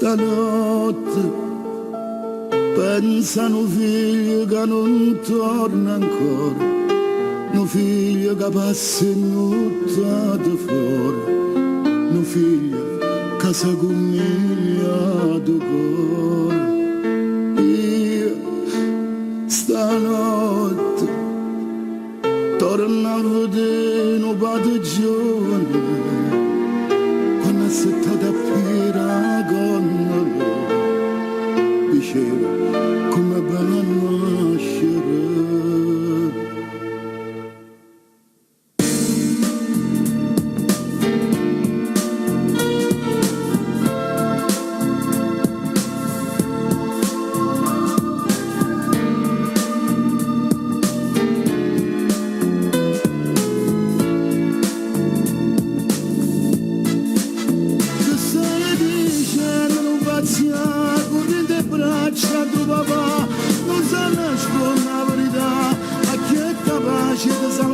Stanotte pensa a nu figlio che nun torna ancora, nu figlio che passa 'e nuttate fore, nu figlio che se cummiglia do core. Io stanotte torno a vedè nu padre giovane quanno assettato a piede 'a connola diceva comme è bello a nascere. Che staje dicenno nun pazzià cu dint' 'e braccia addu papà nun s'annasconne 'a verità a chi è capace te sa.